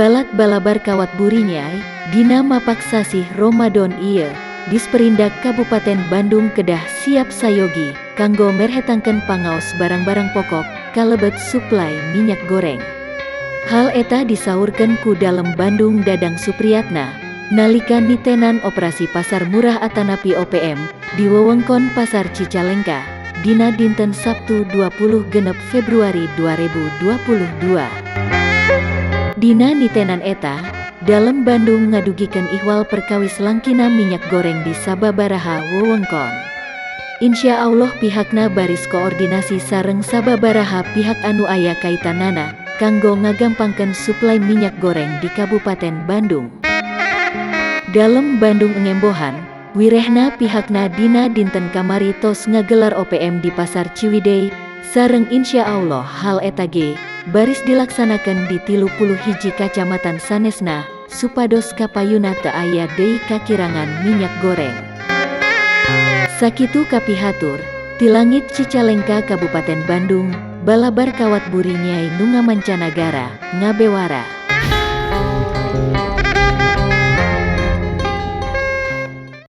Balad balabar kawat burinyai, dina mapak sasih Ramadan ieu, Disperindag Kabupaten Bandung kedah siap sayogi, kanggo merhetangkeun pangaos barang-barang pokok, kalebet suplai minyak goreng. Hal eta disaurkeun ku Dalem Bandung Dadang Supriyatna, nalika nitenan operasi pasar murah atanapi OPM, di wewengkon Pasar Cicalengka, dina dinten Sabtu 26 Februari 2022. Dina nitenan eta, Dalem Bandung ngadugikeun ihwal perkawis langkina minyak goreng di sababaraha wewengkon. Insya Allah pihakna baris koordinasi sareng sababaraha pihak anu aya kaitanana, kanggo ngagampangkeun suplai minyak goreng di Kabupaten Bandung. Dalem Bandung ngembohan, wirehna pihakna dina dinten kamari tos ngagelar OPM di Pasar Ciwidey, sareng insya Allah hal eta ge, baris dilaksanakan di 31 kacamatan sanesna, supados kapayuna teu aya deui kakirangan minyak goreng. Sakitu kapihatur, ti langit Cicalengka Kabupaten Bandung, balabar kawat buri nyai nu ngamancanagara, ngabewara.